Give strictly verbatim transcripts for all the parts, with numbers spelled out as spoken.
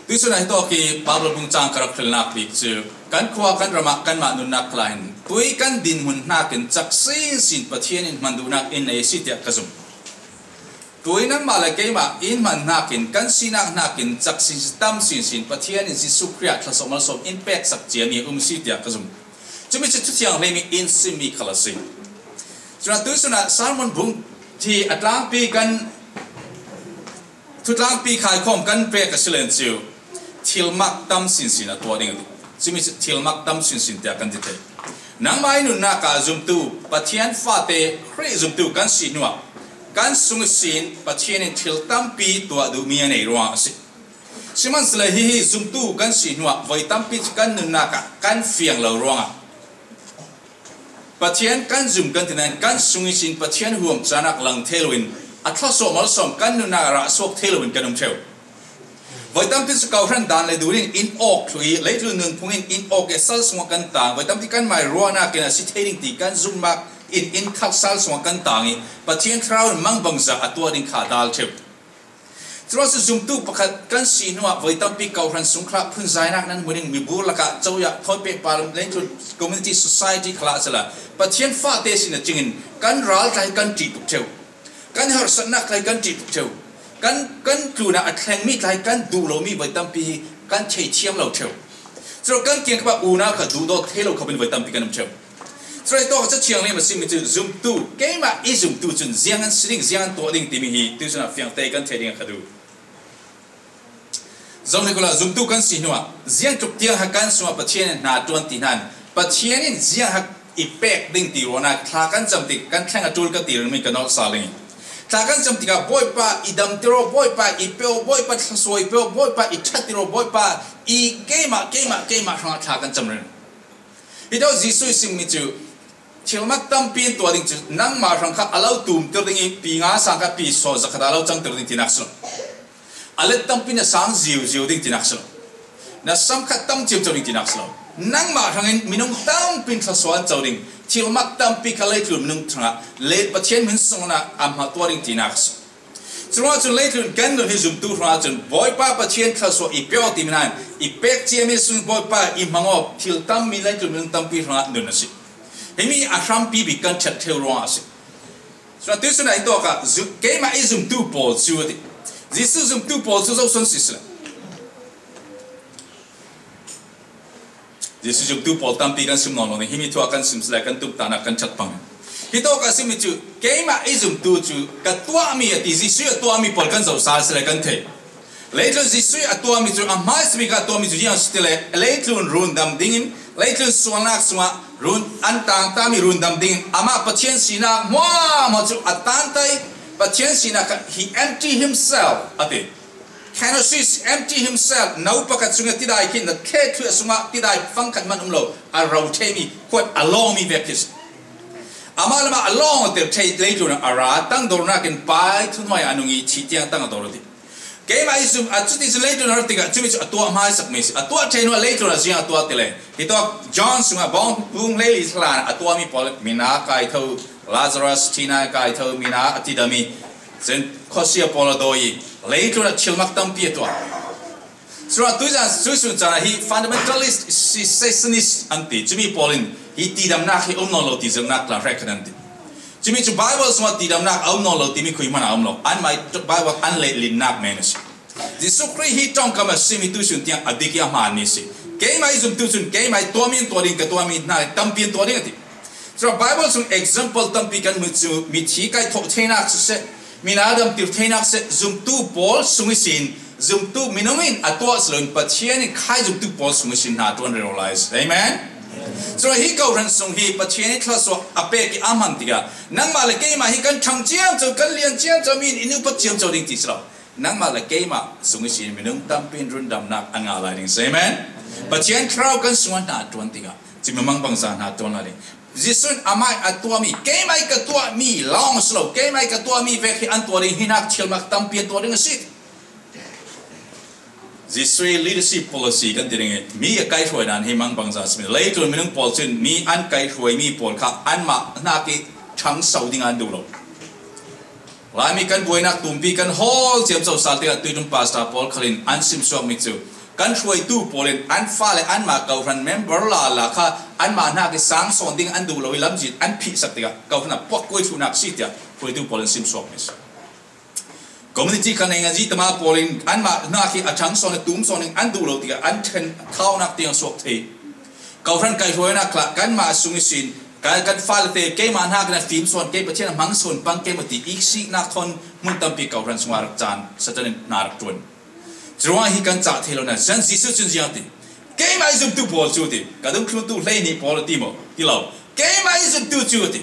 Tuisun ah hitawk hi Bible bung chang ka rak hrilnak bik cu kan khua kan ram ah kanmah nunnak kha lai hin tui kan dinhmun hnakin cak sinsin Pathian in hman duhnak in nei a si tiah ka zum. Tui nangmah le keimah in hman hnakin kan sinak hnakin cak sinsin tam sinsin Pathian in Jesuh Khrih ah thluasuah malsawm in peksak ciami a um a si tiah ka zum. Cumi cu Thu Thianghlim in simmi khal a si. Cun tuisun ah Sermon bung hi a tlangpi kan Thutlangpi khaikhawm kan pek a si len cu thilmak tam sinsin a tuah ding a ti. Cumi cu thilmak tam sinsin tiah kan ti thei. Nangmah i nunnak ah zumtu Pathian fate Khrih zumtu kan si hnuah kan sung ihsin Pathian in thil tampi tuah duhmi a nei ruangah a si. Sihmanhsehlaw hihi zumtu kan si hnuah voi tampi cu kan nunnak ah kan fiang lo ruangah Pathian kan zum kan ti nain kan sung ihsin Pathian huam caan ah lang thei loin a thluasuah malsawm kan nunnak ah rah suak thei loin kan um ṭheu. Voi tampi cu kawhhran dan le dun in in awk thluh i leitlun nunphung in in awk i sal sungah kan tang. Voi tampi kanmah i ruahnak in a si thei ding ti kan zumhnak in in khak sal sungah kan tang i Pathian Thlarau in mangbangza a tuah ding kha a dal ṭheu. Curuangah zumtu pakhat kan si hnuah voi tampi kawhhran sungkhla phunzainak nan hmu ding, mibur lakah coiah thawi pehpar leitlun community society khalah a si lai. Pathian fate sin a cingin kan ral tlai kan ṭih tuk ṭheu, kan harsatnak tlai kan ṭih tuk ṭheu, kan, kan tlunah a thlengmi tlai kan duh lomi voi tampi hi kan thei thiam lo ṭheu. Curuangah kan kiangkap ah unau kha duhdawt thei lo khawpin voi tampi kan um ṭheu. Curuangah hitawk ah Cathiang lim a simi cu zumtu, keimah i zumtu cun ziang an si ding, ziang an tuah ding timi hi tuisun ah fiangte kan theih ding a ka duh. Zohhnik uhla, zumtu kan si hnuah ziangtluk tiang ha kan sungah Pathian in hna ṭuan ti hna in Pathian in ziang ha i pek ding ti ruahnak thla kan cam tik kan thleng a ṭul ka ti ringmi ka nolh sal ding i thla kan cam tikah Bawipa i damter aw, Bawipa i pe aw, Bawipa thluasuah i pe aw, Bawipa i ṭhatter aw, Bawipa i keimah, keimah, keimah hrangah thla kan cam ring. Hi dawh Jesuh i simmi cu thilmak tampi an tuah ding cu nangmah hrang kha a lo tumter ding i pi nga sang kha pi saw zakhat a lo cangter ding tinak si lo. A let tampi na sang ziuzio ding tinak si lo. Na sam khat tam ciamco ding tinak si lo. Nangmah hrangin minung tampi in thluasuah an co ding, thilmak tampi kha leitlun minung hrangah le Pathian min sungah a hmah tuah ding tinak si lo. Curuangah cun leitlun kan nun hi zumtu hrangah cun Bawipa Pathian thluasuah i pe aw timi hna in i pek ciami sung Bawipa i hmang aw thil tammi leitlun minung tampi hrangah nun a si. Himi a hrampi bik kan ṭhat ṭheu ruangah a si. Curuangah tuisun ah hitawk ah zu-, keimah i zumtu pawl cu a ti. Jesuh zumtu pawl cu zo son si sila. Jesuh zumtu pawl tampi kan sim nawn lo ning, himi thu ah kan sim sila kan tumtahnak kan ṭhat pang. Hitawk a simi cu keimah i zumtu cu ka tuahmi a ti, Jesuh a tuahmi pawl kan zoh sal sila kan thei. Leitlun Jesuh a tuahmi cu a hmaisabik a tuahmi cu ziang si ti le, leitlun rundam dingin, leitlun sualnak sungah run an tangtami rundam dingin amah Pathian sinak hmuahhmuah cu a tantai, Pathian sinak kha he empty himself a ti. Kenosis, empty himself, no pakhat sungah tidai khi na thlet thluh sungah tidai fangkhat man um lo, a ro themi khuat a lawngmi vek khi si. Amah lamah a lawng a tel thei leitlun a ra tangdornak in pai thuhnuai a nung i thih tiang tang a dor a ti. Keimah i zum a cuti cu leitlun a rat tikah cumi cu a tuah hmaisakmi si. A tuah thei hnuah leitlun a ziang a tuah ti le. Hitawk John sungah bawng bung hleili thlan a tuahmi pawl mina kaitho, Lazarus thihna kaitho, mina a tidami, cun khuasia pawl a dawi i leitlun a thilmak tampi a tuah. Curuangah tuizan tuisun caan ah hi fundamentalist, cessationist an ti. Cumi pawl in hi tidamnak hi a um nawn lo ti zirhnak tla hrek khat an ti. Cumi cu Bible sungah tidamnak a um nawn lo timi khui hmanh a um lo. Anmah i Bible an lehlinnak men a si. Jesuh Khrih hi ṭongkam a simi tuisun tiang a dik i a hmaanmi a si. Keimah i zumtu cun keimah i tuahmi an tuah ding, ka tuahmi hna tampi an tuah ding a ti. Curuangah Bible sung example tampi kan hmuh cu mithi kaithawh theinak siseh, mina damtir theinak siseh, zumtu pawl sung ihsin, zumtu minung in a tuah si loin Pathian in khai zumtu pawl sung ihsin hna ṭuan rero lai a si. Amen. Curuangah hi kawhhran sung hi Pathian i thluasuah a pek i a hman tikah nangmah le keimah hi kan ṭhang ciamco, kan lian ciamco, mi in in upat ciamco ding ti si lo. Nangmah le keimah sung ihsin minung tampi in rundamnak an ngah lai ding si. Amen. Pathian Thlarau kan sungah hna a ṭuan tikah cumi mangbangza hna a ṭuan lai ding. Jesuh in amah i a tuahmi, keimah i ka tuahmi lawng a si lo, keimah i ka tuahmi vek hi an tuah ding, hi nak thilmak tampi an tuah ding a si. Jesuh i leadership policy kan ti ding i mi a kaihhruai nan hi mangbangza a si. Leitlun minung pawl cun mi an kaihhruaimi pawl kha anmah hnak i ṭhangso ding an duh lo. Laimi kan buainak tumpi kan hawl ciamco sal tikah tuiṭum pastor pawl khal in an simsuakmi cu Kan hruaitu pawl in an fale anmah kohran member lala kha anmah hnak i sang sawn ding an duh lo i lamzin an phihsak tikah kohran a puak kuai thluhnak si tiah hruaitu pawl in simsuak mi si. Community kan ei ngazi tama pawl in anmah hnak hi a ṭhang sawn a tum sawn in an duh lo tikah an ṭhen thaunak tiang suak thei. Kohran kaihhruainak khlah kanmah sung ihsin kan, kan fale te keimah hnak in a fim sawn kei Pathian a hmang sawn pang kei maw ti i siknak thawn hmun tampi kohran sungah rak caan Satan in hna rak ṭuan. Curuangah hi kan cah thei lo nain Jesuh cun ziang ti, keimah i zumtu pawl cu ti, ka dungthluntu hleihnih pawl a ti maw? Ti lo. Keimah i zumtu cu ti.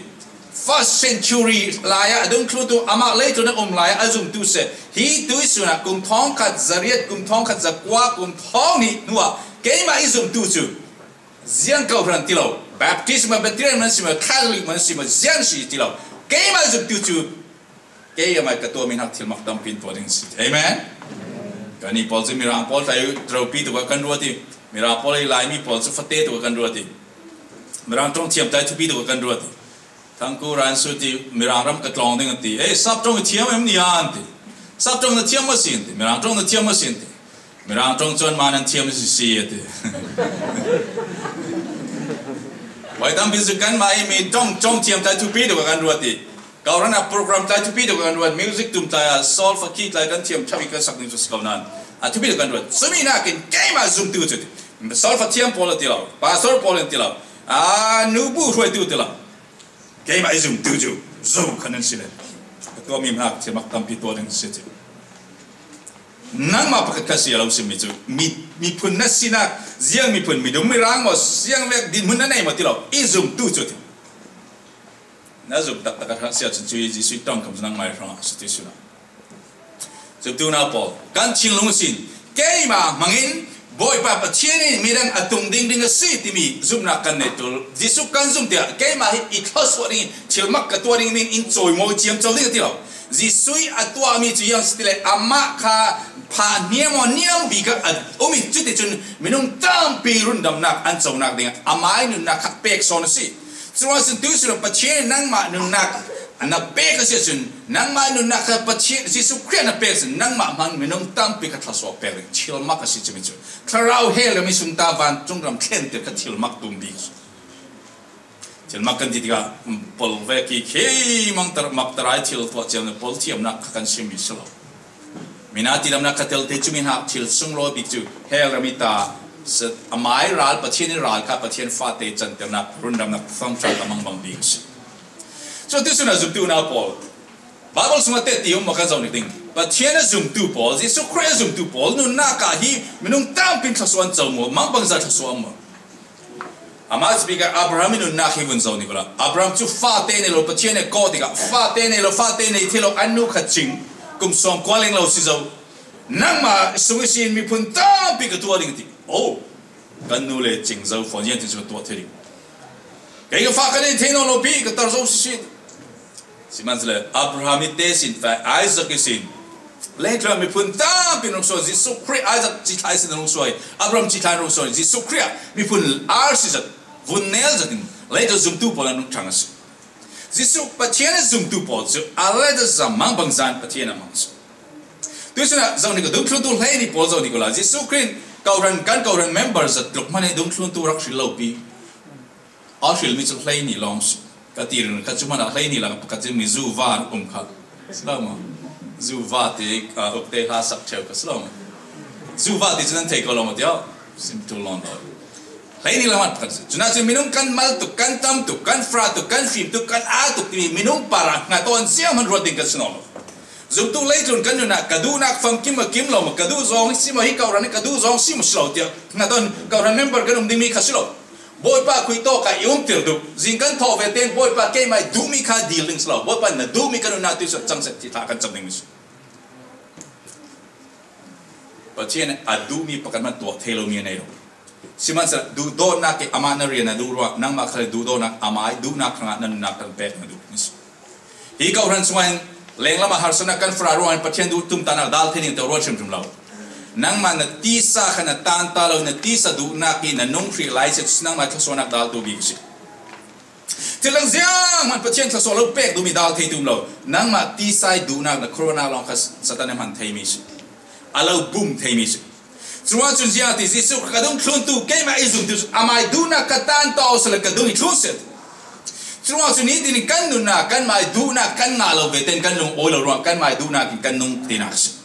First century lai ah a dungthluntu amah leitlun a um lai ah a zumtu si. Hi tuihsun ah kum thawngkhat zariat, kum thawngkhat zakua, kum thawng hnih hnuah keimah i zumtu cu ziang kohran ti lo. Baptist maw, Presbyterian maw si maw, Catholic maw si maw, ziang si ti lo. Keimah i zumtu cu keimah ka tuahmi hnak thilmak tampi in tuah ding si. Amen. Kannih pawl cu Mirang pawl tlai ropi tuk ah kan ruat i, Mirang pawl i Laimi pawl cu fate tuk ah kan ruat i, Mirang ṭong thiam tlai thupi tuk ah kan ruat i, Thangku Ran Su ti Mirang ram ka tlawng ding an ti. Ei, Sap ṭong i thiam em ni an ti. Sap ṭong na thiam maw si an ti. Mirang ṭong na thiam maw si an ti. Mirang ṭong cuan mah nan thiam si si a ti. Vai tampi cu kanmah i mi ṭong ṭong thiam tlai thupi tuk ah kan ruat i, kohran a program tlai thupi tuk ah kan ruat, music tum tlai ah solfa key tlai kan thiam ṭhami kan sak ding cu si ko nain a thupi tuk kan ruat. Cumi nakin keimah zumtu cu ti. Solfa thiam pawl a ti lo, pastor pawl an ti lo, a nubu hruaitu ti lo. Keimah i zumtu cu zo kha nan si le ka tuahmi hnak thilmak tampi tuah ding si ti. Nangmah pakhat kha si a lo simi cu mi, miphun na sinak ziang miphun midum mirang maw, ziang vek dinhmun na nei maw ti lo, i zumtu cu ti. Na zum taktak a hrak si ahcun cu i Jesuh ṭongkam cu nangmah i hrangah a si ti si lo. Zumtu nau pawl, kan thinlung sin keimah hmangin Bawipa Pathian in midang a tung ding ding a si timi zumhnak kan nei ṭul. Jesuh kan zum tiah keimah hi i thluasuah ding i thilmak ka tuah ding min in cawimawi ciamco ding a ti lo. Jesuh a tuahmi cu ziang si ti le amah kha pha hniam aw niam bik ah a um i cuticun minung tampi rundamnak an conak dingah amah i nunnak kha pek sawn a si. Curuangah cun tuihsun ah Pathian in nangmah nunnak na pek a si ahcun, nangmah nunnak kha Pathian, Jesuh Khrih na pek ahcun, nangmah hmang minung tampi kha thluasuah pek ding thilmak a si cumi cu. Thlarau hell ram i sungta vancung ram thlenter kha thilmak tum bik a si. Thilmak kan ti tikah, um, pawl vek i khi mangtar, maktarai thil tuah ciang pawl thiamnak kha kan simmi si lo. Mina tidamnak kha telte cumi hnak thil sunglawi bik cu hell ram i ta, sa-, amai ral, Pathian i ral kha Pathian fate canternak, rundamnak thawngṭha a mangbang bik a si. Cu tuihsun ah zumtu unau pawl, Baibal sungah teh ti um maw kan zoh nik ding. Pathian a zumtu pawl, Jesuh Khrih a zumtu pawl, nunnak ah hi minung tampi in thluasuah an co maw, mangbangza thluasuah an maw? Amah cu bik ah Abraham i nunnak hi vun zoh nik ula. Abraham cu fate nei lo, Pathian he kawh tikah fate nei lo, fate nei thei lo, an nu kha cing, kum sawm kua leng lo si zo. Nangmah sung ihsin miphun tampi ka tuah ding a ti. Oh, kan nu le cing zo fawn, ziangtin cu ka tuah thei ding. Kei ka fa ka nei thei nawn lo pi, ka tar zo sisi. Sihmanhsehlaw Abraham i te sin, fa Isaac i sin, lengtlang miphun tampi in rung suai, Jesuh Khrih Isaac cithlai sin rung suai, Abraham cithlai rung suai, Jesuh Khrih ah miphun ar si zat, vun nel zat in leitlun zumtu pawl an rung ṭhang a si. Jesuh Pathian a zumtu pawl cu a leitlun zam mangbang zan Pathian a mang a si. Tuisun ah zoh nih ka dungthluntu hleihnih pawl zoh nih ko la, Jesuh Khrih in kohran, kan kohran member zat tluk hmanh i dungthluntu rak hril lo pi. A hrilmi cu hleihnih lawng si. Ka ti ringring kha cu hmanh ah hleihnih lak pakhat cu mi zuva um kha. Si lo maw? Zuva te, ah, ukte hla sak ṭheu kha si lo maw? Zuva ti cu nan thei ko lo maw tiah? Sim ṭul nawn lo. Hleihnih lak pakhat si. Cunah cun minung kan mal tuk, kan tam tuk, kan fra tuk, kan fim tuk, kan aa tuk timi minung parah hnga tawn ziang hmanh ruat ding kan si nawn lo. Zumtu leitlun kan nun ah ka duhnak famkim a kim lo maw, ka duh zong si maw, hi kohran hi ka duh zong si maw si lo tiah hnga tawn kohran member kan um dingmi kha si lo. Bawipa khuitawk ah i umtir duh. Zing kan thawh ve tein Bawipa keimah i duhmi kha dil ding si lo. Bawipa na duhmi kan nunnak tuihsun cang seh ti thla kan cam dingmi si. Pathian a duhmi pakhat hmanh tuah thei lomi a nei lo. Sihmanhsehlaw duhdawtnak i amah na rian a duh ruah, nangmah khal i duhdawtnak amah i duhnak hrangah na nunnak kan pek na duh. Hi kohran sungah hin lenglam ah harsatnak kan fara ruangah hin Pathian duh tumtahnak dal thei ning tawh ruat hrimhrim lo. Nangmah na tisa kha na tanta lo, na tisa duhnak i na nung hrih lai si, nangmah thluasuahnak dal tu bik si. Thil dang ziang hmanh Pathian thluasuah lo pek duhmi dal thei tum lo. Nangmah tisa i duhnak na khuaruahnak lawng kha Satan a hman theimi si. A lo bum theimi si. Chuan chun ziah ti Jesu ka dungthluntu keimah i zumtu chu amai duhna ka tan tawh sela ka dung i thlun set. Chuan chu nitin kan nunna, kanmah duhna kan ngah lo ve ten kan lung awi lo ruang, kanmah duhna kin kan nung tinak si.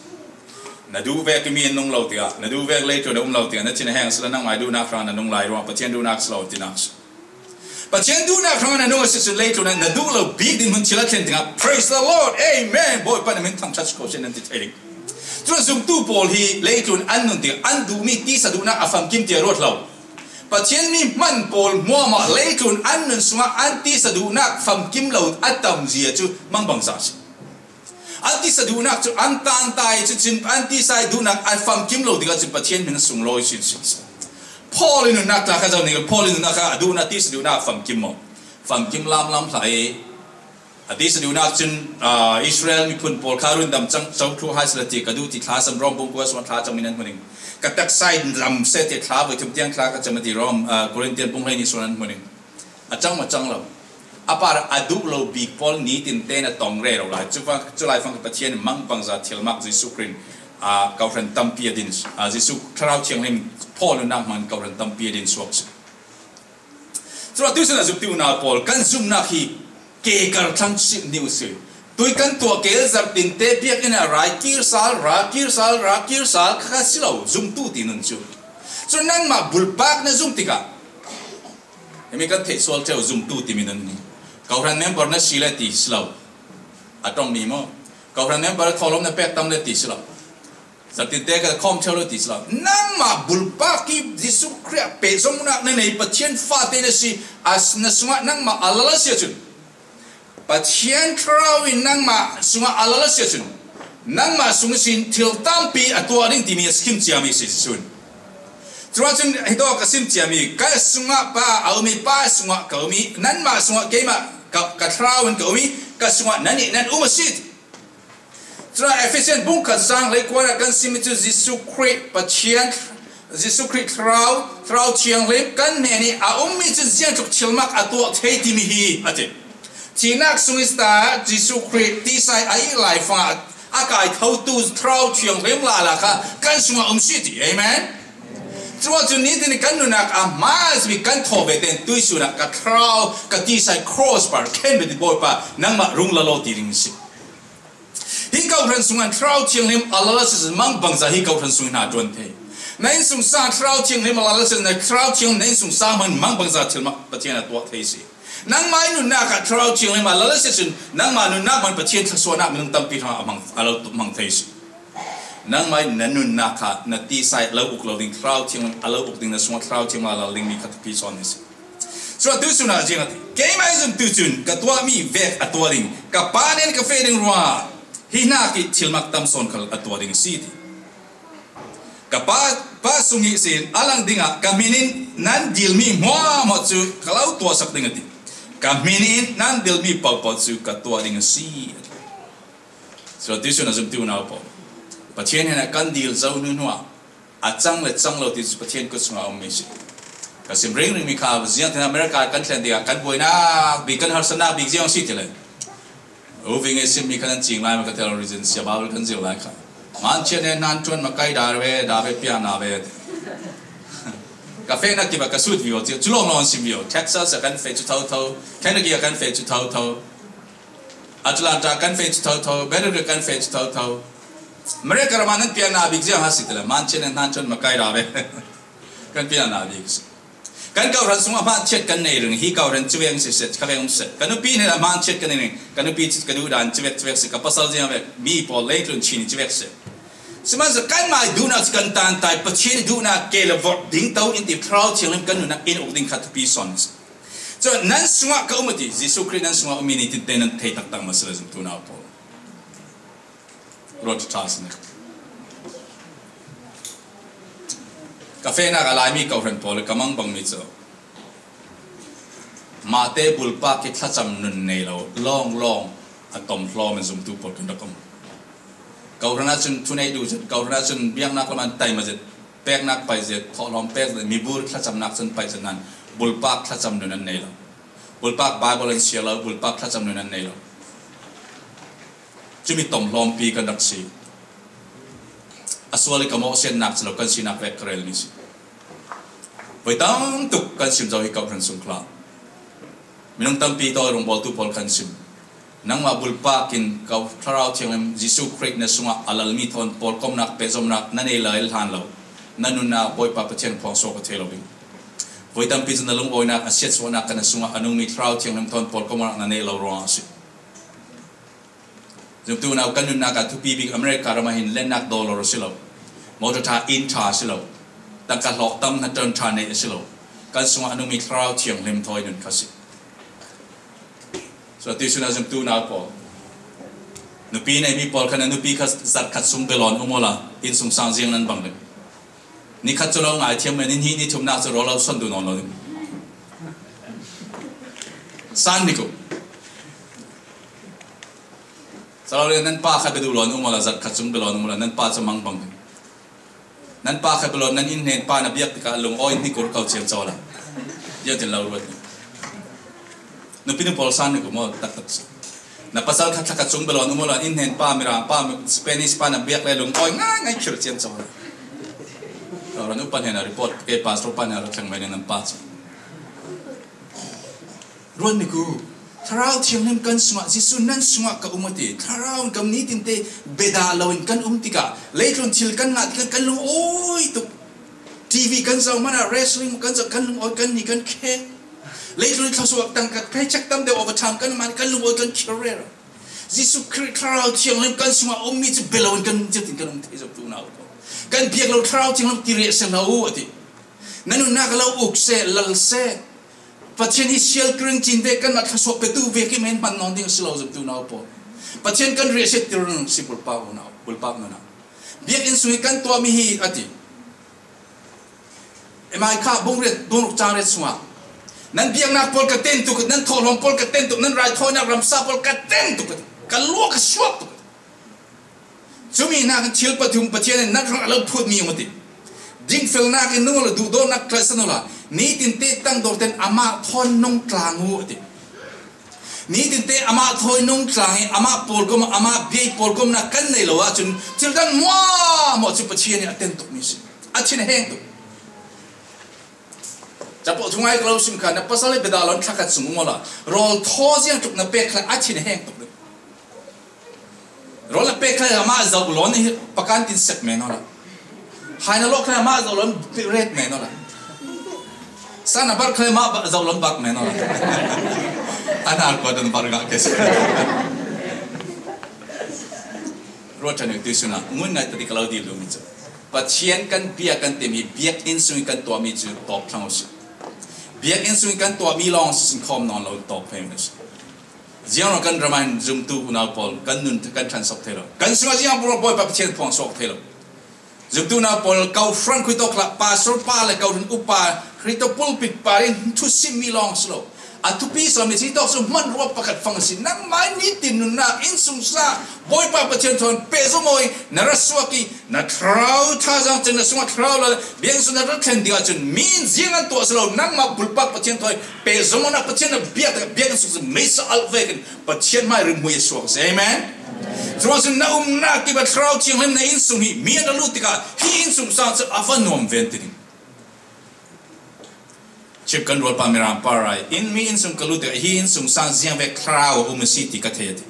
Na duh vek mi an nung lo tia, na duh vek leitlun a um lo tia, na chin a heng sela nangmah duhna hrang na nung lai ruang, Pathian duhna selo tinak si. Pathian duhna hrang na nung a si chu leitlun a na duh lo bik din hun thil a thlen tia, praise the Lord, amen, Bawipa na min thang chat ko sen an ti thei ding. Chuan zumtu pawl hi leitlun an nun tia, an duh mi tisa duhna a famkim tia ruat lo. Pathian mi hman pawl hmuamah leitlun an nun sungah an tisa duhna famkim lo a tam zia chu mangbangza si. An tisa duhnak chu an tan tai chu chin an tisa duhnak a famkim lo dikah chu Pathian min sung lawi sin sin. Paul in nunnak ta kha zo ni, Paul in nunnak kha a duhna tisa duhna a famkim maw? Famkim lam lam hla e. A tisa duhnak chun, ah, Israel miphun pawl kha run dam chang chau thu hai sela ti ka duh ti thla sam Rom bung kua suan thla chang min an hmuning. Ka taksai dam se ti thla voi thum tiang thla ka chama ti Rom, ah, Corinthian bung hlei ni suan an hmuning. A chang ma chang lo. A par a duh lo bik pawl nitin ten a tawng rero lai. Chufa, chulai fang Pathian mangbangza thilmak Jesu Khrih, ah, kohran tampi a din, ah, Jesu Thlarau Thianghlim Paul nunnak hman kohran tampi a din suak si. Chua tuisun a zumtu unau pawl kan zumnak hi ke kar thlang si ni u si. Tui kan tuah kel zarh tin te biak in a rai kir sal, ra kir sal, ra kir sal kha si lo, zumtu ti nun chu. Chu nangmah bulpak na zum tikah, hemi kan theih sual ṭheu zumtu timi nan ni. Kohran member na si le ti si lo. A ṭawng ni maw? Kohran member thawhlawm na pek tam le ti si lo. Zarh tin te ka khawm ṭheu le ti si lo. Nangmah bulpak hi Jesu Khrih a pehzawngna na nei Pathian fate na si, a s-, na sungah nangmah a lal a si a chun. Pathian Thlarau in nangmah sungah a lal a si a chun, nangmah sung sin thil tampi a tuah ding timi a sim chiam i si chun. Chuan chun hei tawk ka sim chiam i, ka sungah Pa a um i, Pa sungah ka um i, nanmah sungah keimah ka, ka Thlarau in ka um i, ka sungah nan nih nan um a si. Chuan Ephesian bung khat sang leikuana kan sim i chu Jesu Khrih Pathian, Jesu Khrih Thlarau, Thlarau Thianghlim kan hnen i a um mi chu ziang tluk thilmak a tuah thei timi hi a ti. Thihnak sung i sta Jesu Khrih tisai a i lai fanga a kai thotu Thlarau Thianghlim la la kha kan sungah um si ti. Amen. Chuan chu nitin kan nunnak a hma mi kan thaw ve ten tuisunah ka Thlarau ka tisai cross bar khen ve ti Bawipa nangmah rung la lo ti ding si. Hi kohran sungah Thlarau Thianghlim a lal a si mangbangza hi kohran sung hna tuan thei. Na insung sang Thlarau Thianghlim a lal a si na Thlarau Thianghlim na insung sang hman mangbangza thilmak Pathian a tuah thei si. Nangmah i nunnak ah Thlarau Thianghlim a lal a si chun nangmah nunnak man Pathian thluasuahnak minung tampi hrang a mang, a lo mang thei si. Nangmah i na nunnak ah na tisai lo uk lo ding Thlarau Thianghlim a lo uk ding na sungah Thlarau Thianghlim a lal ding mi khat pi sawn ni si. Chuan tuisunah ziang a ti. Keimah i zumtu chun ka tuah mi vek a tuah ding. Ka Pa nen ka feh ding ruangah hi hnak i thilmak tam sawn khal a tuah ding a si ti. Ka Pa, Pa sung hi sin a lang dingah ka hminin nan dil mi hmuahhmuah chu ka lo tuahsak ding a ti. Ka hminin nan dil mi pohpoh chu ka tuah ding a si a ti. Chuan tuisunah zumtu unau pawl, Pathian hnenah kan dil zo hnuhnungah a chang le chang lo ti chu Pathian kut sungah a um mi si. Ka sim ringring mi kha ziang thena America kan thlen dingah kan buainak bik kan harsatnak bik ziang si ti le. U Ving e sim mi khan an ching lai ma ka tel reason sia Bible kan zil lai kha. Man chian e nan chuan makai dar ve, dar ve pian na ve. Ka feh na kiba ka sut viau chi chu long long sim viau. Texas a kan feh chu tho tho. Kentucky a kan feh chu tho tho. Atlanta kan feh chu tho tho, Berkeley kan feh chu tho tho. America rama nan pian na bik ziang ha si tela, man chen nan chon makai ra ve. Kan pian na bik si. Kan kau ran sung a man chet kan nei ring, hi kau ran chu veng si set, ka veng um set. Kan upi ne la man chet kan nei ring, kan upi chu ka du dan chu vek chu vek si, ka pasal ziang vek, mi pawl lei tlun chin chu vek set. Siman sa kan mai du na kan tan tai, Pathian du na ke la vot ding tau in ti Thlarau Thianghlim kan nu na in uk ding khat pi son si. Chuan nan sungah ka um a ti, Jesu Khrih nan sungah um i ni tin te nan thei tak tak ma sela zumtu nau pawl. Ruat ṭha si nek. Ka fehnak a lai mi kau hran pawl ka mang bang mi chu. Mahte bulpak hi thlacham nun nei lo, lawng lawng a tawm hlawm a zumtu pawl kan rak um. Kau hrana chun thunei duh zet, kau hrana chun biaknak lam an taima zet, peknak pai zet, thawhlawm pek zet, mi bur thlachamnak chun pai zet nan, bulpak thlacham nun an nei lo. Bulpak Bible an siar lo, bulpak thlacham nun an nei lo. Chumi tawm hlawmpi kan rak si. A sual i ka mawhsiatnak si lo, kan sinak vek ka rel mi si. Voi tam tuk kan sim zo hi ka hran sung khla. Minung tampi tawh i rungbawltu pawl kan sim. Nangmah bulpak in ka Thlarau Thianghlim Jesuh Khrih na sungah a lalmi thawn pawlkomnak, pehzomnak na nei lai hlan lo. Na nunnak Bawipa Pathian phuangsuak ka thei lo ding. Voi tampi cun na lungawinak, a siatsuahnak kan na sungah a nungmi Thlarau Thianghlim thawn pawlkomnak na nei lo ruangah a si. Zumtu unau, kan nunnak ah thupi bik America ram ah hin lennak dollar a si lo, motor ṭha, inn ṭha a si lo, tangka hlawh tam hna ṭan ṭha neih a si lo, kan sungah a nungmi Thlarau Thianghlim thawi nun kha si. So, tuisun ah zumtu unau pawl, nupi neimi pawl khan a nupi kha zarh khat sung bialawn um awla, innsungsang ziang nan bang ding. Ni khat cu lo ngaithiam men, ni hnih ni thumnak cu rawl lo son duh nawn lo ding. San ni ku. Salo le nan pa kha biaduh lawn um awla, zarh khat sung bialawn um awla, nan pa cu mangbang ding. Nan pa kha bialawn, nan inn hnen pa na biak tikah lungawi ni kur ko ciam cawla. Ziah tin lo ruat ni. Nupi nu pawl san ni ku maw, taktak si. Na pasal kha thla khat sung bialawn um awla, inn hnen pa, Mirang pa, Spanish pa na biak le lungawi ngai ngai khir ciam cawla. Ran upa hnen a report, ke pastor pa hnen a ra thleng mai nan pa cu. Ruat ni ku, Thlarau Thianghlim kan sungah, Jesuh nan sungah ka um a ti. Thlarau in kan nitin te bedah lo in kan um tikah, leitlun thil kan ngah tikah kan lungawi tuk. T V kan zoh hmanh ah, wrestling kan zoh, kan lungawi, kan ni kan khe. Leitlun thluasuak tangka, paycheck tam deuh overtime kan man, kan lungawi kan khir rero. Jesuh Khrih Thlarau Thianghlim kan sungah a ummi cu bia lo in kan um, ziah tin kan um thei zok tu nau ko. Kan biak lo Thlarau Thianghlim ti riah si hlah u a ti. Na nunnak a lo uk seh, lal seh. Pathian hi sial kring cin ve, kanmah thluasuak petu ve ki men hman nawn ding a si lo, zumtu nau pawl. Pathian kan riahsiat tir si bulpak unau, bulpak nunau. Biakinn sung i kan tuahmi hi a ti. Emai kha bung riat, bung ruk cang riat sungah, nan biaknak pawl ka ten tuk, nan thawhlawm pawl ka ten tuk, nan raithawinak ramsa pawl ka ten tuk, ka lua ka suak tuk. Cumi nakin thil pathum Pathian in nan hrangah a lo phutmi um a ti. Dingfelnak in nung awla, duhdawtnak tlaihsan awla, nitin te tangdor ten amah thawn nung tlang u a ti. Nitin te amah thawi nung tlang i amah pawlkom, amah bia i pawlkomnak kan nei lo ahcun thil dan muahmuah cu Pathian in a ten tukmi si. A thin a heng tuk. Capo thungai ka lo sim kha, na pasal i bedah lo in thla khat sung um awla, rawl thaw ziang tuk na pek kha a thin a heng tuk. Rawl a pek kha amah zoh lawn i pakan tin sek men awla. Hai na lawh kha amah zoh lawn ret men awla. Sa na barh kha amah zoh lawn barh men awla. An ar kua dan barh ngah ke si. Ruat ṭhan i tuisun ah ngun ngai ta ti ka lo dil duhmi cu, Pathian kan bia kan timi biakinn sung i kan tuahmi cu tawp thlang u si. Biakinn sung i kan tuahmi lawng si sin khawm nawn lo tawp phei u si. Ziang ruang kan ram ah hin zumtu unau pawl kan nun kan ṭhan sok thei lo. Kan sungah ziang ruang Bawipa Pathian phuang sok thei lo. Zumtu unau pawl, ko hran khuitawk hlah, pastor pa le ko hran upa, Khrih pulpit pa in thusimmi lawng si lo. A thupi sawmi si tawk cu hmanrua pakhat fang a si. Nangmah nitin nunnak innsungsang Bawipa Pathian thawn pehzom aw i na ra suak i na thlarau thazaang cun na sungah thlarau la biakinn sung na ra thlen ding ahcun mi in ziang an tuah si lo. Nangmah bulpak Pathian thawi pehzom awknak Pathian na biak, biakinn sung cu meisa alh vekin Pathian hmai rimhmui a suak a si. Amen. Curuangah cun na umnak kip ah Thlarau Thianghlim na innsung hi mi an ra lut tikah hi innsungsang cu a va nuam ve an ti ding. Chip kan rualpa Mirang pa rai in mi innsung ka lut tikah hi innsungsang ziang vek thlarau a um a si ti ka thei a ti.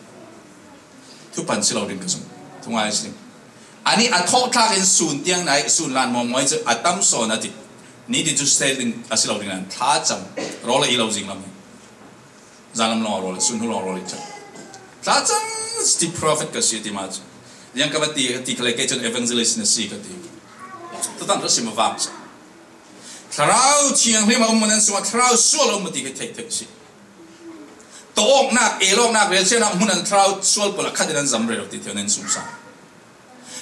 Thupan si lo ding ka zumh. Thungai a si ding. Anih a thawhthlak in sun tiang nai, sun lan muammuai cu a tam sawn a ti. Nitin cu sel ding a si lo ding nan thlacam rawl a i lo zing lam hi. Zanlam lawng a rawl, sun hnu lawng a rawl i ṭhat. Thlacam ti prophet ka si a ti ma cu. Ziang ka va ti, ka ti kha le kei cun evangelist na si ka ti. Tutan ra sim a vak cu. Thlarau Thianghlim a um nan sungah thlarau sual a um ti kha theih theih si. Tawknak, elawknak, relsiatnak hmun an thlarau sual pawl a khat in an zam rero ti theu nan sungsang.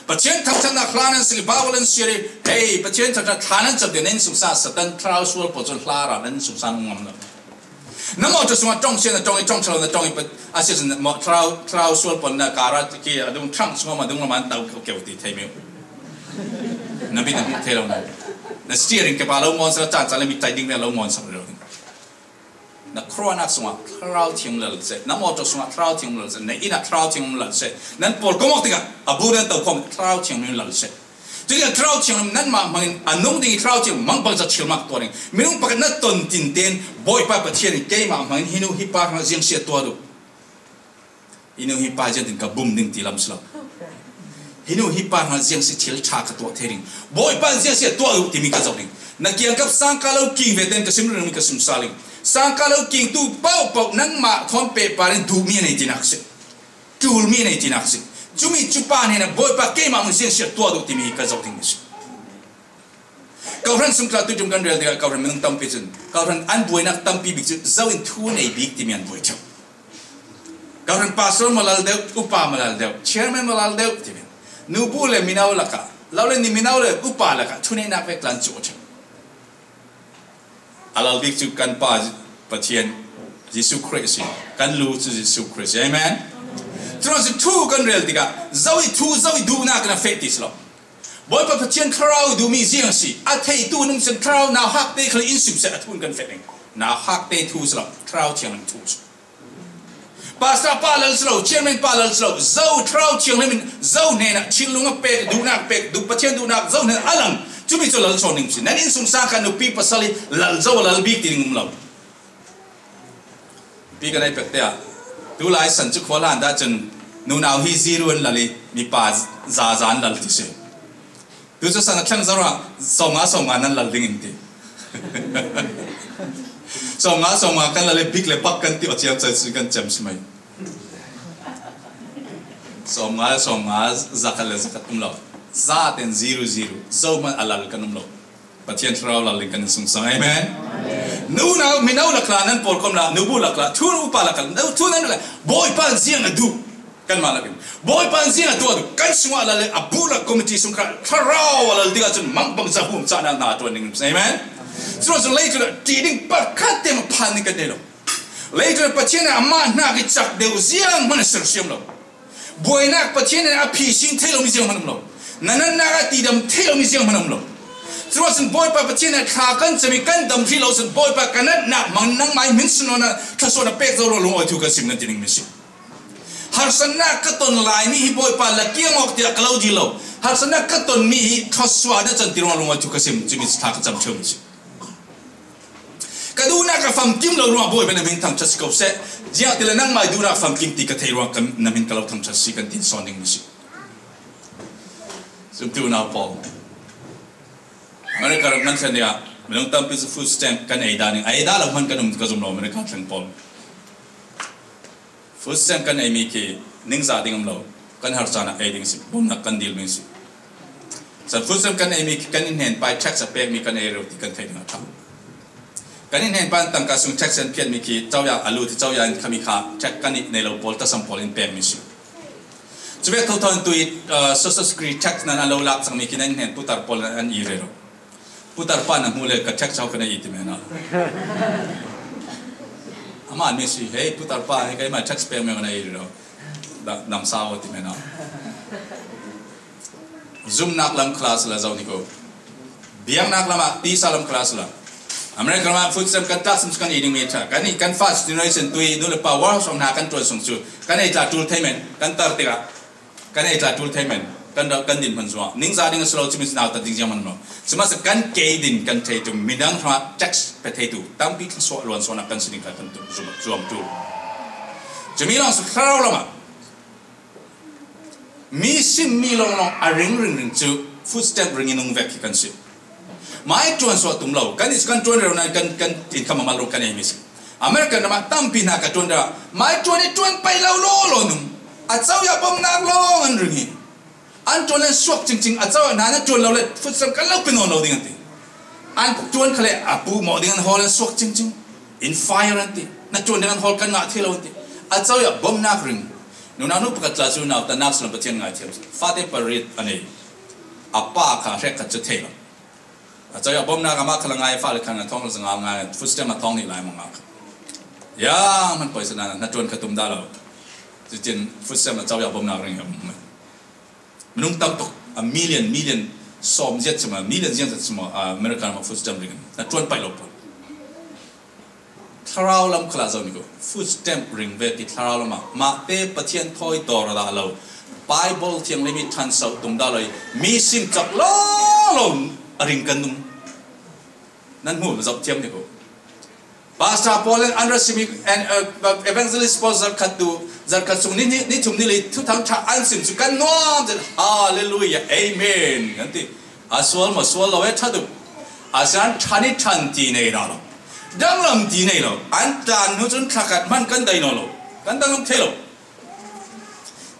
Pathian thangṭhatnak hla nan sak i Baibal nan siar i, hei, Pathian thangṭhat thla nan cam ti nan sungsang, Satan thlarau sual pawl cun hla ra nan sungsang ngam lo. Na mawṭaw sungah ṭong sia na ṭong i, ṭong ṭha lo na ṭong i, a si cun thlarau, thlarau sual pawl na kar ah khi a dung ṭhang sungah a dung lam an tau keu ti thei mi. Na bit na hmuh thei lo na. Na steering ke pa lo ngawn sak, caan caan le mi tlai ding ve lo ngawn sak lo ding. Na khuaruahnak sungah Thlarau Thianghlim lal seh, na mawṭaw sungah Thlarau Thianghlim lal seh, na inn ah Thlarau Thianghlim lal seh, nan pawl kawmawk tikah a bu nan to khawm Thlarau Thianghlim lal seh. Cuti a Thlarau Thianghlim nanmah hmangin a nung ding i Thlarau Thianghlim mang bangzah thil mah tuah ding. Minung pakhat na ton tinten Bawipa Pathian in keimah hmangin hinu hipa hrang ziangsia tuah duh. Hinu hipa ziangtin ka bum ding ti lam si lo. Hinu hipa hrang ziangsia thil ṭha ka tuah thei ding. Bawipa ziangsia tuah duh timi ka zoh ding. Na kiangkap sangka lo king ve ten ka sim ringmi ka sumsal ding. Sangka lo king tu paupau nangmah thawn pehpar in duhmi a nei tinak si. Ṭulmi a nei tinak si. Cumi cupa hnenah Bawipa keimah hmangin ziangsia tuah duh timi ka zoh ding si. Kohhran sungkla tuiṭum kan rel tikah kohhran minung tampi cun kohhran an buainak tampi bik cu zo in thu nei bik timi an buai ṭheu. Kohhran pastor malal deuh, upa malal deuh, chairman malal deuh timi nubu le mino lakah lo le ni mino le upa lakah thuneihnak vek tlan cu ṭheu. A lal bik cu kan Pa Pathian Jesuh Khrih a si. Kan Lu cu Jesuh Khrih a si. Amen. Curuangah cun thu kan rel tikah zo i thu, zo i duhnak kan feh ti si lo. Bawipa Pathian Thlarau i duhmi ziang a si. A theitu nung cun Thlarau nauhak te khal in sim seh a thu in kan feh ding. Nauhak te thu si lo, Thlarau Thianghlim thu si. Pastor pa lal si lo, chairman pa lal si lo, zo Thlarau Thianghlim in zo hnenah thinlung a pek, duhnak pek, duh Pathian duhnak zo hnenah a lang. Cumi cu lal sawn ding si. Nan innsung sang kha nupi pasal i lal zo a lal bik ti ding um lo. Pi kan ei pek te ah, tu lai san cu khua hlan dah cun nunau hi zero an lal i mipa zaza an lal ti si. Tu cu san a thleng zo ah sawmnga sawmnga nan lal ding in ti. Sawmnga sawmnga kan lal i bik le bak kan ti aw ciang cai si kan cem si mai. Sawmnga le sawmnga zakhat le zakhat um lo. Za ten zero zero zo man a lal kan um lo. Pathian Thlarau lal ding kan in sungsang. Amen. Nunau, mino lakla nan pawl kom la, nubu lakla, thu upa lakla, thu nan la, Bawipa ziang a duh. Kan mah lakin Bawipa ziang a tuah duh. Kan sungah la le a bu lak committee sung kha Thlarau a lal tikah cun mangbangza huam cahnak na a tuan ding. Amen. Curuangah cun leitlun ah ṭih ding pakhat te mah phan ding kan nei lo. Leitlun ah Pathian ah amah hnak i cak deuh ziang hman a sersiam lo. Buainak Pathian in a phi sing thei lomi zianghman um lo. Na natnak a tidam thei lomi zianghman um lo. Curuangah cun Bawipa Pathian in thla kan cami kan dam hrih lo cun Bawipa ka natnak hmang nangmah i hmin sunawn ah thluasuah na pek zo lo lungawi thu kan sim kan ti ding mi si. Harsatnak ka ton laimi hi Bawipa la kiang awk tiah ka lo dil lo. Harsatnak ka tonmi hi thluasuah na can ti ruangah lungawi thu ka sim cumi thla ka cam ṭheu mi si. Ka duhnak a famkim lo ruangah Bawipa na hmin thangṭhat si ko seh. Ziangahtile nangmah i duhnak famkim ti ka theih ruang kan, na hmin ka lo thangṭhat si kan tin sawn ding mi si. Zumtu unau pawl, America ram kan thlen dingah minung tampi cu food stamp kan ei dah ding, ei dah lo hman kan um ka zum lo America thleng pawl. Food stamp kan eimi khi ningzah ding um lo, kan har caan ah ei ding si, bawmhnak kan dil ding si. Cun food stamp kan eimi khi kan in hnen pai tax a pekmi kan ei rero ti kan theih ding a ṭha. Kan in hnen pai tangka sung tax an phiatmi khi coya a lut i coya in khami kha tax kan i nei lo pawl tasam pawl in pekmi si. Cuvek thotho in tui, uh, social security tax nan an lo lak cangmi khi nan in hnen putar pawl nan an i rero. Putar pa na hmuh le ka tax ho kan i ti men a. Amah mi si, hei, putar pa, hei, keimah tax pek men kan i lo. Da-, dam sa ho ti men a. Zumnak lam khala sila zo ni ko. Biaknak lam ah tisa lam khala sila. America lam ah food stamp kan tak sim kan i ding mi tha. Kan i kan first generation tui nu le pa workshop hna kan tuan sung cu. Kan ei tla tul thei men, kan tar tikah. Kan ei tla tul thei men, kan rak kan din hman zua. Ningzah ding a si lo, cumi cu nautat ding ziang hman lo. Sihmanhsehlaw kan ke din kan thei tum, midang hrangah tax pe thei tu, tampi thluasuah luan suahnak kan si ding kha kan tum, zuam, zuam tu. Cumi lawng si thlarau lamah mi sim mi lawnglawng a ring ringring cu food stamp ring i nung vek hi kan si. Mai ṭuan suah tum lo. Kan i kan ṭuan rero nain kan, kan in kha mamal rung kan ei mi si. American ram ah tampi hna ka ṭuan rero. Mai ṭuan i ṭuan paih lo law law nung. A coya bawmhnak lawng an ring hi. An ṭuan le an suak cingcing. A coya hna na ṭuan lo le food stamp kan lo pe nawn lo ding an ti. An ṭuan kha le a puh mawh ding an hawl an suak cingcing. In fire an ti. Na ṭuan ding an hawl kan ngah thei lo an ti. A coya bawmhnak ring. Nunau nu pakhat tla cu nautat nak si lo Pathian ngaithiam. Fate pariat a nei. A pa kha hrekkhat cu thei lo. A coya bawmhnak amah kha la ngai, fale khan a thawng la zanga ngai, food stamp a thawng nih lai mah ngak. Ya, man poi sana, na ṭuan kha tum dah lo. Cutin food stamp a coya bawmhnak ring a um. Minung tam tuk, a million, million sawm ziat cuma, million ziat cuma, a America ma food stamp ring. Na ṭuan paih lo pon. Thlarau lam khalah zo ni ko. Food stamp ring ve ti thlarau lamah. Mahte Pathian thawi dawr a dah lo. Bible thianghlim i thanso tum dah lo i, mi sim cak lo lo a ring kan um. Nan hmu zop thiam ni ko. Pastor Paul in an ra sim i, and, uh, Evangelist Paul zarkhat tu, zarkhat sung ni, ni, ni thum ni li thuthang tha an sim cu kan nuam zet. Hallelujah. Amen. Kan ti. A sual ma sual lo e tha tu. A san than i than ti nei dah lo. Danglam ti nei lo. An tan nu cun thlakat hman kan dai nawn lo. Kan danglam thei lo.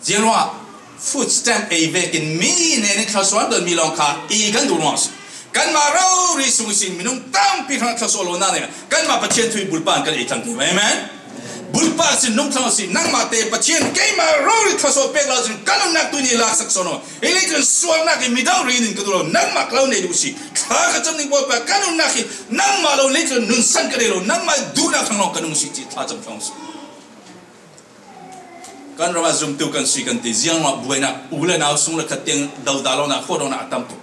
Ziangruah food stamp ei vekin mi nen i thluasuah an don mi lawng kha i kan duh ruang a si. Kanmah rori sung ihsin minung tampi hrang thluasuah lo nak nih kanmah Pathian thu i bulpa in kan ei thlang ti. Amen. Bulpa sin nung thlang a si. Nangmah te Pathian keimah rori thluasuah pek lo sin kan nunnak tu ni laksak sawn aw. Hi lei cun sualnak i midang ri nin ka duh lo. Nangmah ka lo nei duh si. Thla ka cam ning Bawipa kan nunnak hi nangmah lo lei cun nun san ka nei lo. Nangmah duhnak thlang lo ka nung si ti thla cam thlang si. Kan ram ah zumtu kan si kan ti, ziangruah buainak u le nau sung le khat tiang dodah lonak, khuadawknak a tam tuk.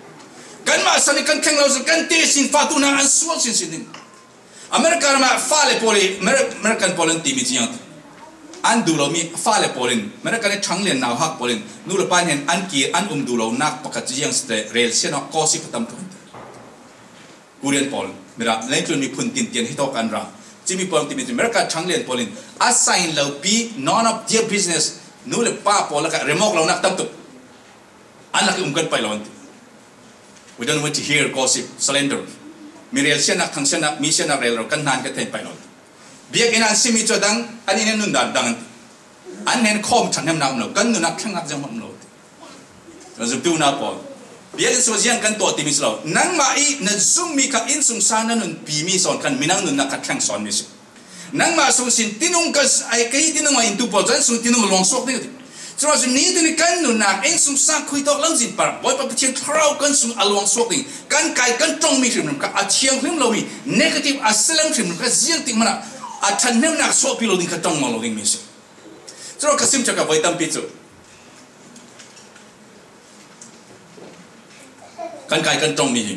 Kanmah san i kan thleng lo, kan te sin fatuhnak an sual sinsin ding. America ram ah fale pawl i, Amer-, American pawl an timi ziang tu. An duh lo mi fale pawl in, American i ṭhang lian nauhak pawl in, nu le pa hnen an kir, an um duh lo nak pakhat ziang si te, rel sian awk kawsi pa tam tuk. Korean pawl, mira, leitlun miphun tintian hi tawk an ra. Cimi pawl timi cu America ṭhang lian pawl in a sign lo pi, none of their business, nu le pa pawl lakah remawk lonak tam tuk. An lak i um kan paih lo an ti. We don't want to hear gossip, slander. Mi rel sianak, thang sianak, mi sianak rel lo kan hnan kan theih paih lo. Biakinn an simi cu a dang, an inn an nun dan dang an ti. An hnen khawm ṭhathnemnak um lo, kan nunnak thlengnak zianghmanh um lo ti. Kan zumtu unau pawl, biakinn sung ziang kan tuah timi si lo. Nangmah i na zummi kha innsungsang na nunpimi sawn khan minang nunnak kha thleng sawnmi si. Nangmah sung sin tinung ka, ai, ka hi tinung a intu pawl cu an sung tinung a luang suak ding a ti. Curuangah cun nitin i kan nunnak innsungsang khui tawk lamzin par Bawipa Pathian Thlarau kan sung a luang suak ding, kan kai kan ṭongmi hrimhrim kha a thianghlim lomi negative a si lem hrimhrim kha ziang tik hmanh ah a ṭhathnemnak suahpi lo ding kha ṭong lo dingmi si. Curuangah ka sim ṭhek a voi tampi cu kan kai kan ṭongmi hi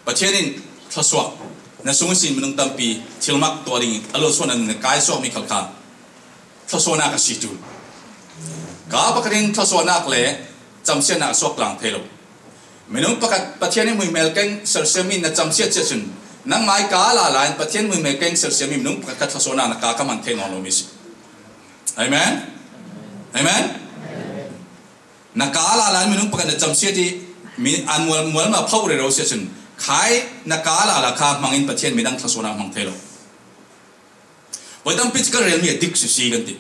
Pathian in thluasuah, na sung ihsin minung tampi thilmak tuah ding a luan suahnak na kai suakmi khal kha thluasuahnak a si cu. Ka pakhat in thluasuahnak le camsiatnak a suak tlang thei lo. Minung pakhat Pathian in hmuihmel keng sersiammi na camsiat cia cun nangmah i ka lala in Pathian hmuihmel keng sersiammi minung pakhat kha thluasuahnak na ka ka hman thei nawn lomi si. Amen. Amen. Na ka lala in minung pakhat na camsiat i mi an mual, mual ma pho rero sia cun khai na ka lala kha hmangin Pathian midang thluasuahnak hmang thei lo. Voi tampi cu ka relmi a dik sisi kan ti.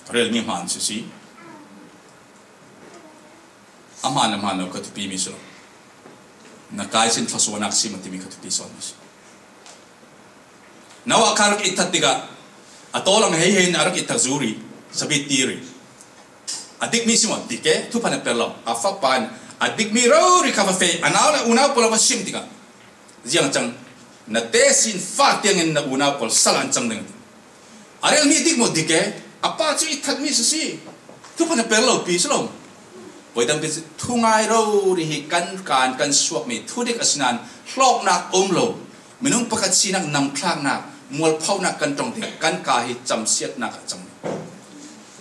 Ka relmi hmaan sisi. A hmaan le hmaan lo ka thupi mi si lo. Na kai sin thluasuahnak si ma timi ka thupi sawn mi si. Noah kha rak it that tikah a tawlang hei hei in a rak it thak zuri, sabit tiri. A dikmi si maw? Dik e, thuphan a per lo. A fapa in a dikmi rori kha va feh, a nau le unau pawl va sim tikah ziang a cang, na te sin fa tiangin na unau pawl sal an cang ding a ti. A relmi dik maw? Dik e, a pa cu i thatmi si si. Thuphan a per lo pi si lo. Voi tampi cu thungai rori hi kan kan kan suakmi thudik a si nain hlawknak um lo. Minung pakhat sinak namthlaknak, mualphonak kan ṭong tikah kan ka hi camsiatnak a cang.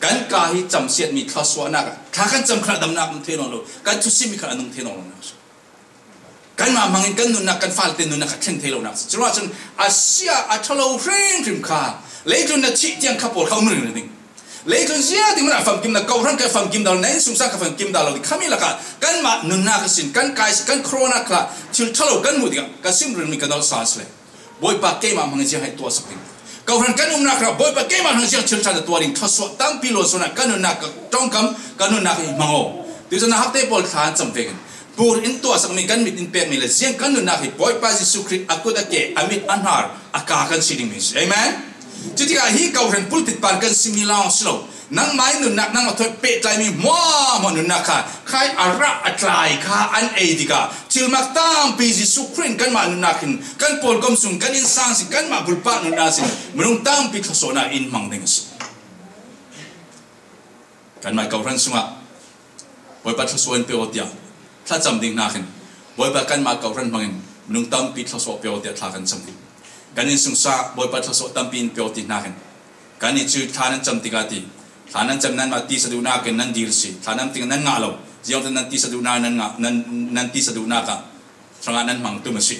Kan ka hi camsiatmi thluasuahnak ah thla kan cam khan a damnak um thei nawn lo, kan thusimmi khan a nung thei nawn lo nak si. Kanmah hmangin kan nunnak, kan fale nunnak kha thleng thei lonak si. Curuangah cun a sia a ṭha lo hrimhrim kha leitlun na thih tiang kha pawl kha um ringring ding. Leitlun ziah ding hmanh ah famkim na, kohhran kha famkim dah lo, na innsungsang kha famkim dah lo ding khami lakah kanmah nunnak a sin, kan kai si, kan corona kha thil ṭha lo kan hmuh dingah ka sim ringmi ka nolh sa si le. Bawipa keimah hmang ziang hai tuahsak ding. Kohhran kan umnak rah Bawipa keimah hmang ziang thil ṭha na tuah ding thluasuah tampi luan suan ah kan nunnak ka ṭongkam, kan nunnak i hmang aw. Tuizan ah hakte pawl thla an cam vekin pur in tuahsakmi kan mit in pekmi le ziang kan nunnak hi Bawipa Jesuh Khrih a kut a ke, a mit a hnar, a ka kan si dingmi si. Amen. Cutikah hi kohhran pulpit pan kan simi lawng si lo. Nangmah i nunnak, nangmah thawi pehtlaimi hmuahhmuah nunnak kha khai a rah a tlai kha an ei tikah thilmak tampi Jesuh Khrih in kanmah nunnak hin kan pawlkom sung, kan innsang sin, kanmah bulpah nunnak sin minung tampi thluasuahnak in hmang ding a si. Kanmah kohhran sungah Bawipa thluasuah in pe aw tiah thlacam ding hnakin Bawipa kanmah kohhran hmangin minung tampi thluasuah pe aw tiah thla kan cam ding. Kan innsungsang Bawipa thluasuah tampi in pe aw ti hnakin kan i cu thla nan cam tikah ti Thla nan cam nanmah tisa duhnak in nan dil si. Thla nan ting nan ngah lo. Ziangtin nan tisa duhnak nan ngah, nan, nan tisa duhnak ah hrangah nan hmang tum a si.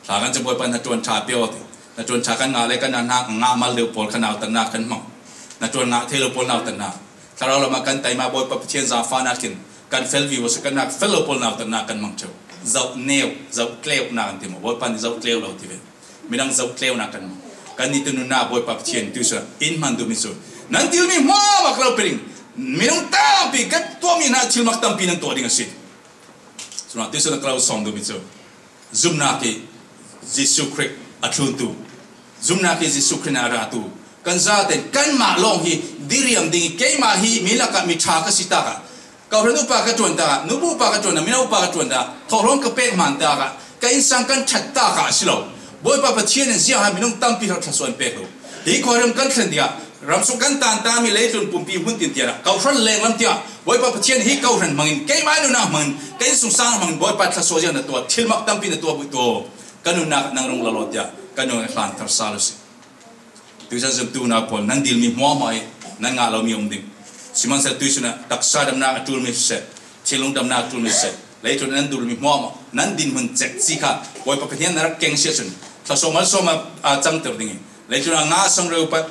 Thla kan cam Bawipa in hnaṭuan ṭha pia aw ti. Hnaṭuan ṭha kan ngah le kan ngah, ngah mal deuh pawl kha nautatnak kan hmang. Hnaṭuan ngah thei lo pawl nautatnak. Thlarau lamah kan taima Bawipa Pathian zaangfahnak in kan fel vivo si, kan nak fel lo pawl nautatnak kan hmang ṭheu. Zoh neu, zoh tleunak an ti maw? Bawipa nih zoh tleu lo ti ve. Midang zoh tleunak kan hmang. Kan nih tu nunnak Bawipa Pathian tu si in hman duhmi cu nan dilmi hmuahhmuah ka lo pe ding. Minung tampi kan tuahmi hna thilmak tampi nan tuah ding a si. Cunah tuihsun a ka lo sawm duhmi cu zumnak i Jesuh Khrih a thluntu, zumnak i Jesuh Khrih a ratu kan zaten kanmah lawng hi diriam ding i keimah hi mi lakah mi ṭha ka si takah, kawhhran upa ka ṭuan takah, nubu upa ka ṭuan takah, mino upa ka ṭuan takah, thawhlawm ka pek hmaan takah, ka innsang kan ṭhat takah a si lo. Bawipa Pathian in ziaha minung tampi hrang thluasuah an pek lo. Hi khuaram kan thlen dingah ramsung kan tantami leitlun pumpi hmun tintianah kawhhran lenglam tiah Bawipa Pathian hi kawhhran hmangin keimah nunnak hmangin ka innsungsang hmangin Bawipa thluasuah ziang na tuah, thilmak tampi na tuah buh tuah, ka nunnak nang rung lalo tiah ka nung hlan thar sal a si. Tuisan zumtu nau pawl nan dilmi hmuahhmuah i nan ngah lomi um ding. Sihmanhsehlaw tuisun ah taksa damnak a ṭulmi siseh, thinlung damnak a ṭulmi siseh, leitlun nan dilmi hmuahhmuah nan dinhmun cekci kha Bawipa Pathian na rak keng si ahcun thluasuah malsawm a, a cangter ding i leitlun a nga sangreu pat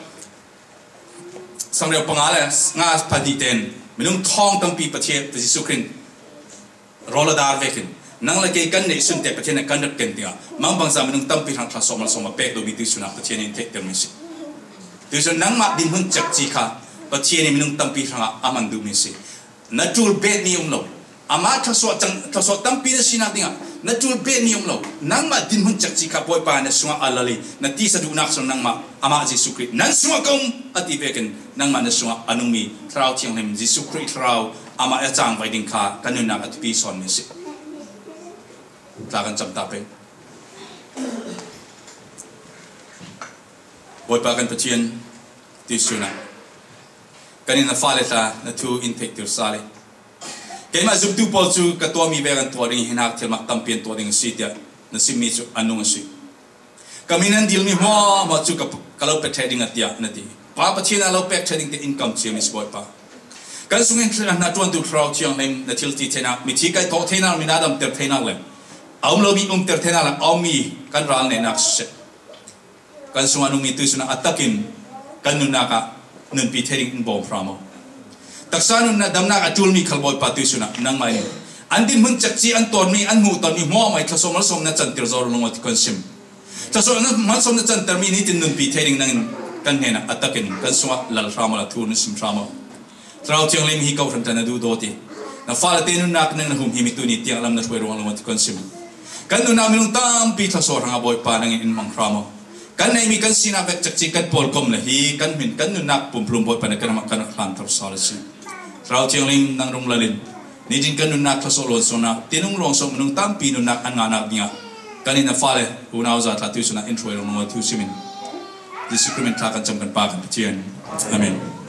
sangreu panga le nga pahnih tein minung thawng tampi Pathian Jesuh Khrih rawl a dar vekin nang le kei kan neihsun te Pathian nih kan rak ken tikah mangbangza minung tampi hrang thluasuah malsawm a pek lomi tuisun ah Pathian in theihtermi si. Tuisun nangmah dinhmun cekci kha Pathian in minung tampi hrangah a man duhmi si. Na ṭul betmi um lo. Amah thluasuah cang, thluasuah tampi na sinak dingah na ṭul betmi um lo. Nangmah dinhmun cekci kha Bawipa na sungah a lal i na tisa duhnak sung nangmah amah Jesuh Khrih nan sungah ka um a ti vekin nangmah na sungah a nungmi Thlarau Thianghlim Jesuh Khrih Thlarau amah a cangvai ding kha kan nunnak a thupi sawnmi a si. Tla kan cam ta pei. Bawipa kan Pathian, tuisun ah kan in na fale tla na thu in theihtir sal i keimah zumtu pawl cu ka tuahmi vek an tuah ding i hinak thilmak tampi an tuah ding a si tiah na simmi cu a nung a si. Ka min an dilmi hmuahhmuah cu ka, ka lo pek ṭheh ding a tiah na ti. Pa Pathian a lo pek ṭheh ding tiah in kam ciami si Bawipa. Kan sungin hna ṭuantu Thlarau Thianghlim na thil ti theinak, mithi kaihthawh theinak, mi na damter theinak le a um lomi umter theinak le a ummi kan ral nehnak siseh, kan sungah nungmi tuisun ah a takin kan nunnak ah nunpi thei ding in bawm hram aw. Taksa nunnak damnak a ṭulmi khal Bawipa tuisun ah nangmah in an dinhmun cekci an tawnmi, an hmuh tawnmi hmuahhmuah i thluasuah malsawm na canter zo rung ti kan sim. Thluasuah malsawm na cantermi nitin nunpi thei ding nangin kan hnenah a takin kan sungah lal hram aw, thu na sim hram aw. Thlarau Thianghlim hi kawhhran ṭan na duhdaw ti. Na fale te nunnak nang na humhimi tuni tiang lam na hruai ruang lo ti kan sim. Kan nunnak minung tampi thluasuah hrangah Bawipa nangin in hmang hram aw. Kan neihmi kan sinak vek cekci kan pawlkom le hi kan hmin kan nunnak pumplum Bawipa na kan amah kan hlan thar sal a si. Thlarau Thianghlim nang rung lalin nitin kan nunnak thluasuah luansuahnak tinung luangsawh minung tampi nunnak an ngahnak dingah kan in na fale unau za thla tuisun ah in hruai ruang lo thu simin Jesuh Khrih min thla kan cam kan Pa kan Pathian. Amen.